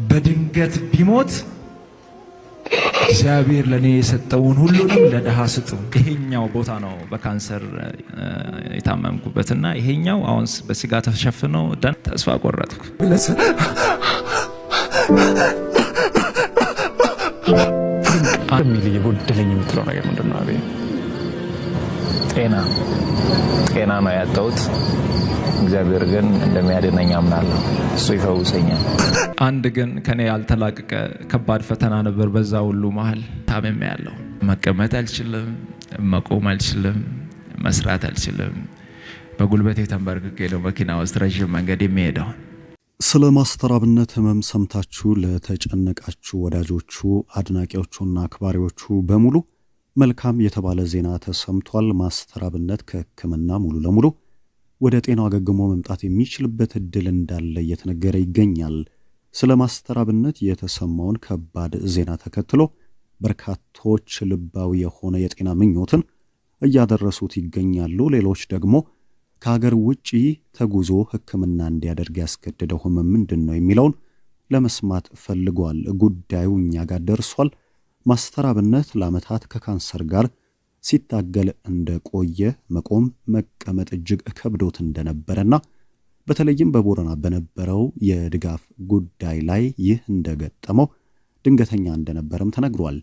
በድንገት ቢሞት እግዚአብሔር ለእኔ የሰጠውን ሁሉንም ለድሃ ስጡ። ይሄኛው ቦታ ነው በካንሰር የታመምኩበትና ይሄኛው አሁን በስጋ ተሸፍኖ ደን ተስፋ ቆረጥኩ። ሚል የጎደለኝ የምትለው ነገር ምንድን ነው? አቤ ጤና ጤና ነው ያጣሁት። እግዚአብሔር ግን እንደሚያድነኝ አምናለሁ። እሱ ይፈውሰኛል። አንድ ግን ከኔ ያልተላቀቀ ከባድ ፈተና ነበር። በዛ ሁሉ መሀል ታምሜ ያለው መቀመጥ አልችልም፣ መቆም አልችልም፣ መስራት አልችልም። በጉልበቴ ተንበርክኬ ነው መኪና ውስጥ ረዥም መንገድ የሚሄደው። ስለ ማስተር አብነት ህመም ሰምታችሁ ለተጨነቃችሁ ወዳጆቹ፣ አድናቂዎቹና አክባሪዎቹ በሙሉ መልካም የተባለ ዜና ተሰምቷል። ማስተር አብነት ከሕክምና ሙሉ ለሙሉ ወደ ጤናው አገግሞ መምጣት የሚችልበት እድል እንዳለ እየተነገረ ይገኛል። ስለ ማስተር አብነት የተሰማውን ከባድ ዜና ተከትሎ በርካቶች ልባዊ የሆነ የጤና ምኞትን እያደረሱት ይገኛሉ። ሌሎች ደግሞ ከሀገር ውጪ ተጉዞ ሕክምና እንዲያደርግ ያስገደደው ህመም ምንድን ነው የሚለውን ለመስማት ፈልጓል። ጉዳዩ እኛ ጋር ደርሷል። ማስተር አብነት ለዓመታት ከካንሰር ጋር ሲታገል እንደቆየ፣ መቆም መቀመጥ እጅግ ከብዶት እንደነበረና በተለይም በቦረና በነበረው የድጋፍ ጉዳይ ላይ ይህ እንደገጠመው ድንገተኛ እንደነበረም ተነግሯል።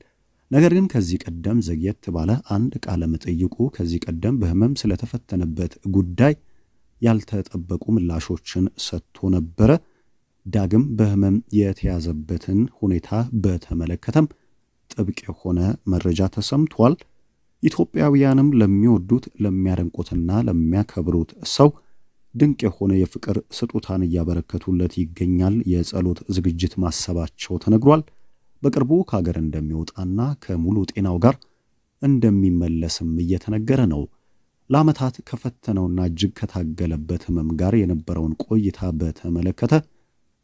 ነገር ግን ከዚህ ቀደም ዘግየት ባለ አንድ ቃለ መጠይቁ ከዚህ ቀደም በህመም ስለተፈተነበት ጉዳይ ያልተጠበቁ ምላሾችን ሰጥቶ ነበረ። ዳግም በህመም የተያዘበትን ሁኔታ በተመለከተም ጥብቅ የሆነ መረጃ ተሰምቷል። ኢትዮጵያውያንም ለሚወዱት፣ ለሚያደንቁትና ለሚያከብሩት ሰው ድንቅ የሆነ የፍቅር ስጦታን እያበረከቱለት ይገኛል። የጸሎት ዝግጅት ማሰባቸው ተነግሯል። በቅርቡ ከሀገር እንደሚወጣና ከሙሉ ጤናው ጋር እንደሚመለስም እየተነገረ ነው። ለዓመታት ከፈተነውና እጅግ ከታገለበት ህመም ጋር የነበረውን ቆይታ በተመለከተ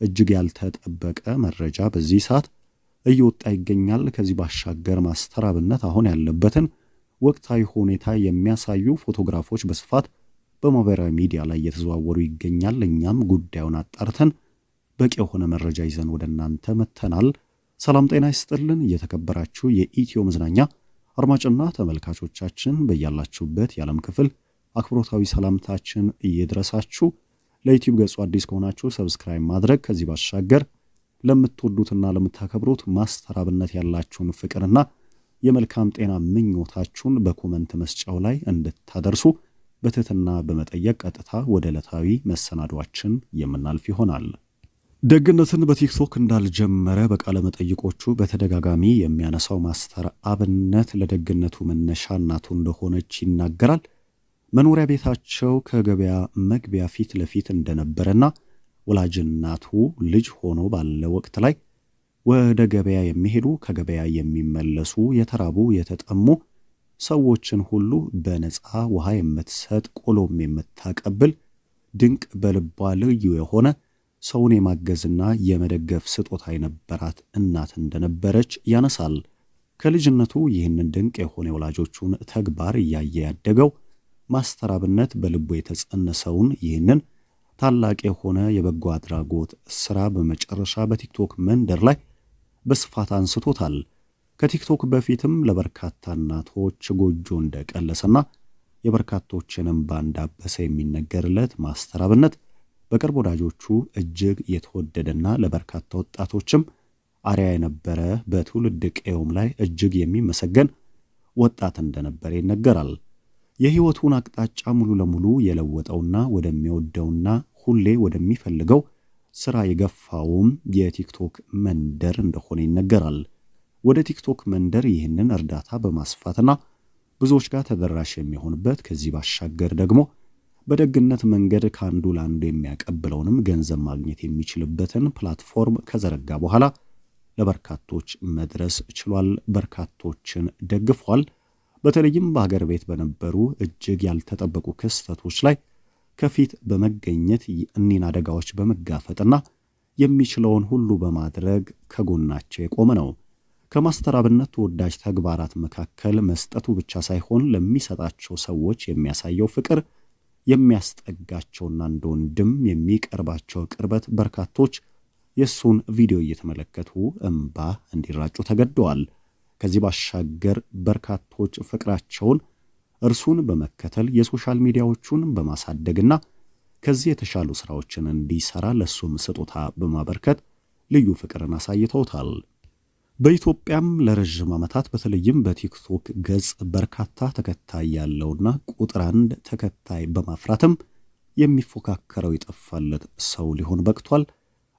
እጅግ ያልተጠበቀ መረጃ በዚህ ሰዓት እየወጣ ይገኛል። ከዚህ ባሻገር ማስተር አብነት አሁን ያለበትን ወቅታዊ ሁኔታ የሚያሳዩ ፎቶግራፎች በስፋት በማህበራዊ ሚዲያ ላይ እየተዘዋወሩ ይገኛል። እኛም ጉዳዩን አጣርተን በቂ የሆነ መረጃ ይዘን ወደ እናንተ መጥተናል። ሰላም ጤና ይስጥልን። እየተከበራችሁ የኢትዮ መዝናኛ አድማጭና ተመልካቾቻችን፣ በያላችሁበት የዓለም ክፍል አክብሮታዊ ሰላምታችን እየድረሳችሁ። ለዩቲዩብ ገጹ አዲስ ከሆናችሁ subscribe ማድረግ፣ ከዚህ ባሻገር ለምትወዱትና ለምታከብሩት ማስተር አብነት ያላችሁን ፍቅርና የመልካም ጤና ምኞታችሁን በ comment መስጫው ላይ እንድታደርሱ በትህትና በመጠየቅ ቀጥታ ወደ ዕለታዊ መሰናዷችን የምናልፍ ይሆናል። ደግነትን በቲክቶክ እንዳልጀመረ በቃለ መጠይቆቹ በተደጋጋሚ የሚያነሳው ማስተር አብነት ለደግነቱ መነሻ እናቱ እንደሆነች ይናገራል። መኖሪያ ቤታቸው ከገበያ መግቢያ ፊት ለፊት እንደነበረና ወላጅ እናቱ ልጅ ሆኖ ባለ ወቅት ላይ ወደ ገበያ የሚሄዱ፣ ከገበያ የሚመለሱ፣ የተራቡ የተጠሙ ሰዎችን ሁሉ በነፃ ውሃ የምትሰጥ፣ ቆሎም የምታቀብል፣ ድንቅ በልቧ ልዩ የሆነ ሰውን የማገዝና የመደገፍ ስጦታ የነበራት እናት እንደነበረች ያነሳል። ከልጅነቱ ይህንን ድንቅ የሆነ የወላጆቹን ተግባር እያየ ያደገው ማስተር አብነት በልቡ የተጸነሰውን ይህንን ታላቅ የሆነ የበጎ አድራጎት ስራ በመጨረሻ በቲክቶክ መንደር ላይ በስፋት አንስቶታል። ከቲክቶክ በፊትም ለበርካታ እናቶች ጎጆ እንደቀለሰና የበርካቶችን እንባ እንዳበሰ የሚነገርለት ማስተር አብነት በቅርብ ወዳጆቹ እጅግ የተወደደና ለበርካታ ወጣቶችም አርአያ የነበረ፣ በትውልድ ቀዬውም ላይ እጅግ የሚመሰገን ወጣት እንደነበረ ይነገራል። የህይወቱን አቅጣጫ ሙሉ ለሙሉ የለወጠውና ወደሚወደውና ሁሌ ወደሚፈልገው ስራ የገፋውም የቲክቶክ መንደር እንደሆነ ይነገራል። ወደ ቲክቶክ መንደር ይህንን እርዳታ በማስፋትና ብዙዎች ጋር ተደራሽ የሚሆንበት፣ ከዚህ ባሻገር ደግሞ በደግነት መንገድ ከአንዱ ለአንዱ የሚያቀብለውንም ገንዘብ ማግኘት የሚችልበትን platform ከዘረጋ በኋላ ለበርካቶች መድረስ ችሏል። በርካቶችን ደግፏል። በተለይም በሀገር ቤት በነበሩ እጅግ ያልተጠበቁ ክስተቶች ላይ ከፊት በመገኘት እኒን አደጋዎች በመጋፈጥና የሚችለውን ሁሉ በማድረግ ከጎናቸው የቆመ ነው። ከማስተር አብነት ተወዳጅ ተግባራት መካከል መስጠቱ ብቻ ሳይሆን ለሚሰጣቸው ሰዎች የሚያሳየው ፍቅር፣ የሚያስጠጋቸውና እንደ ወንድም የሚቀርባቸው ቅርበት በርካቶች የእሱን ቪዲዮ እየተመለከቱ እምባ እንዲራጩ ተገደዋል። ከዚህ ባሻገር በርካቶች ፍቅራቸውን እርሱን በመከተል የ social media ዎቹን በማሳደግና ከዚህ የተሻሉ ስራዎችን እንዲሰራ ለሱም ስጦታ በማበርከት ልዩ ፍቅርን አሳይተውታል። በኢትዮጵያም ለረዥም ዓመታት በተለይም በቲክቶክ ገጽ በርካታ ተከታይ ያለውና ቁጥር አንድ ተከታይ በማፍራትም የሚፎካከረው የጠፋለት ሰው ሊሆን በቅቷል።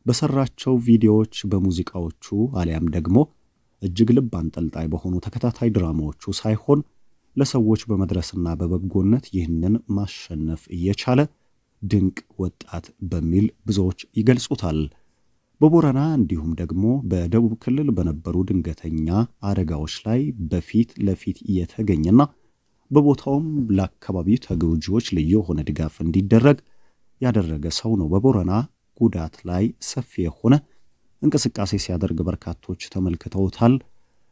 በሰራቸው ቪዲዮዎች፣ በሙዚቃዎቹ አሊያም ደግሞ እጅግ ልብ አንጠልጣይ በሆኑ ተከታታይ ድራማዎቹ ሳይሆን ለሰዎች በመድረስና በበጎነት ይህንን ማሸነፍ እየቻለ ድንቅ ወጣት በሚል ብዙዎች ይገልጹታል። በቦረና እንዲሁም ደግሞ በደቡብ ክልል በነበሩ ድንገተኛ አደጋዎች ላይ በፊት ለፊት እየተገኘና በቦታውም ለአካባቢው ተጎጂዎች ልዩ የሆነ ድጋፍ እንዲደረግ ያደረገ ሰው ነው። በቦረና ጉዳት ላይ ሰፊ የሆነ እንቅስቃሴ ሲያደርግ በርካቶች ተመልክተውታል።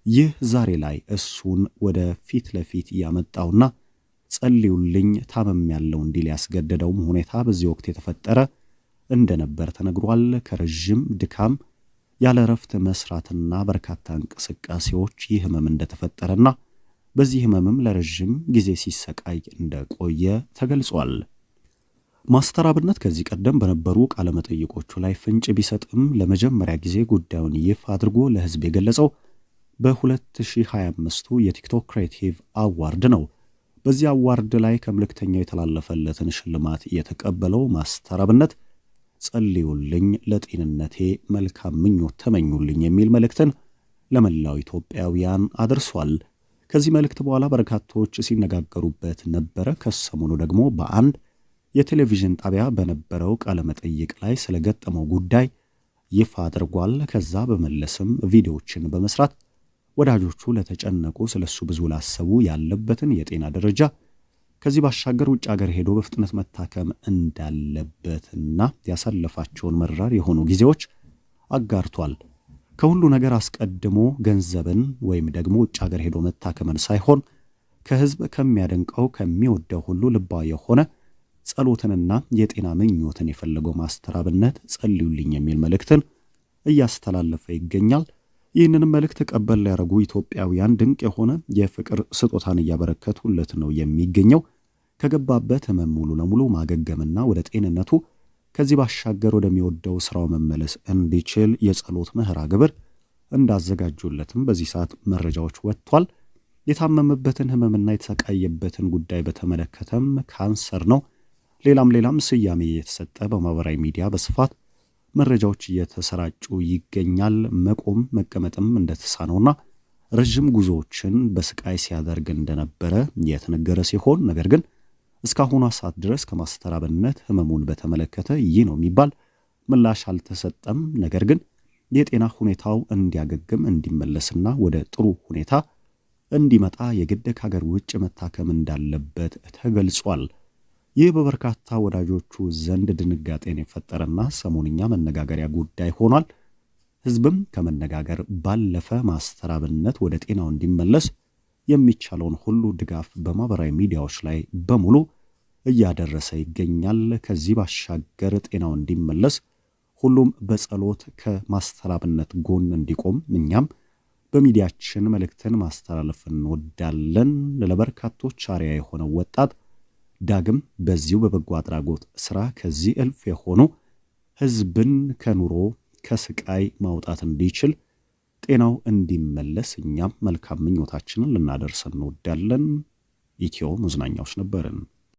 ይህ ዛሬ ላይ እሱን ወደ ፊት ለፊት ያመጣውና ጸልዩልኝ ታመም ያለው እንዲል ያስገደደውም ሁኔታ በዚህ ወቅት የተፈጠረ እንደነበር ተነግሯል። ከረዥም ድካም፣ ያለ እረፍት መስራትና በርካታ እንቅስቃሴዎች ይህ ህመም እንደተፈጠረና በዚህ ህመምም ለረዥም ጊዜ ሲሰቃይ እንደቆየ ተገልጿል። ማስተር አብነት ከዚህ ቀደም በነበሩ ቃለመጠይቆቹ ላይ ፍንጭ ቢሰጥም ለመጀመሪያ ጊዜ ጉዳዩን ይፋ አድርጎ ለህዝብ የገለጸው በ2025ቱ የቲክቶክ Creative Award ነው። በዚህ award ላይ ከመልእክተኛው የተላለፈለትን ሽልማት የተቀበለው ማስተር አብነት ጸልዩልኝ፣ ለጤንነቴ መልካም ምኞት ተመኙልኝ የሚል መልእክትን ለመላው ኢትዮጵያውያን አድርሷል። ከዚህ መልእክት በኋላ በርካቶች ሲነጋገሩበት ነበረ። ከሰሞኑ ደግሞ በአንድ የቴሌቪዥን ጣቢያ በነበረው ቃለመጠይቅ ላይ ስለገጠመው ጉዳይ ይፋ አድርጓል። ከዛ በመለስም ቪዲዮዎችን በመስራት ወዳጆቹ ለተጨነቁ፣ ስለሱ ብዙ ላሰቡ ያለበትን የጤና ደረጃ፣ ከዚህ ባሻገር ውጭ ሀገር ሄዶ በፍጥነት መታከም እንዳለበትና ያሳለፋቸውን መራር የሆኑ ጊዜዎች አጋርቷል። ከሁሉ ነገር አስቀድሞ ገንዘብን ወይም ደግሞ ውጭ ሀገር ሄዶ መታከምን ሳይሆን ከህዝብ ከሚያደንቀው፣ ከሚወደው ሁሉ ልባዊ የሆነ ጸሎትንና የጤና ምኞትን የፈለገው ማስተር አብነት ጸልዩልኝ የሚል መልእክትን እያስተላለፈ ይገኛል። ይህንንም መልእክት ቀበል ያደረጉ ኢትዮጵያውያን ድንቅ የሆነ የፍቅር ስጦታን እያበረከቱለት ነው የሚገኘው። ከገባበት ህመም ሙሉ ለሙሉ ማገገምና ወደ ጤንነቱ፣ ከዚህ ባሻገር ወደሚወደው ስራው መመለስ እንዲችል የጸሎት መርሃ ግብር እንዳዘጋጁለትም በዚህ ሰዓት መረጃዎች ወጥቷል። የታመመበትን ህመምና የተሰቃየበትን ጉዳይ በተመለከተም ካንሰር ነው፣ ሌላም ሌላም ስያሜ የተሰጠ በማህበራዊ ሚዲያ በስፋት መረጃዎች እየተሰራጩ ይገኛል። መቆም መቀመጥም እንደተሳነውና ረዥም ጉዞዎችን በስቃይ ሲያደርግ እንደነበረ የተነገረ ሲሆን፣ ነገር ግን እስካሁኗ ሰዓት ድረስ ከማስተር አብነት ህመሙን በተመለከተ ይህ ነው የሚባል ምላሽ አልተሰጠም። ነገር ግን የጤና ሁኔታው እንዲያገግም፣ እንዲመለስና ወደ ጥሩ ሁኔታ እንዲመጣ የግድ ከሀገር ውጭ መታከም እንዳለበት ተገልጿል። ይህ በበርካታ ወዳጆቹ ዘንድ ድንጋጤን የፈጠረና ሰሞንኛ መነጋገሪያ ጉዳይ ሆኗል። ህዝብም ከመነጋገር ባለፈ ማስተር አብነት ወደ ጤናው እንዲመለስ የሚቻለውን ሁሉ ድጋፍ በማህበራዊ ሚዲያዎች ላይ በሙሉ እያደረሰ ይገኛል። ከዚህ ባሻገር ጤናው እንዲመለስ ሁሉም በጸሎት ከማስተር አብነት ጎን እንዲቆም እኛም በሚዲያችን መልእክትን ማስተላለፍ እንወዳለን። ለበርካቶች አርአያ የሆነው ወጣት ዳግም በዚሁ በበጎ አድራጎት ስራ ከዚህ እልፍ የሆኑ ህዝብን ከኑሮ ከስቃይ ማውጣት እንዲችል፣ ጤናው እንዲመለስ እኛም መልካም ምኞታችንን ልናደርስ እንወዳለን። ኢትዮ መዝናኛዎች ነበርን።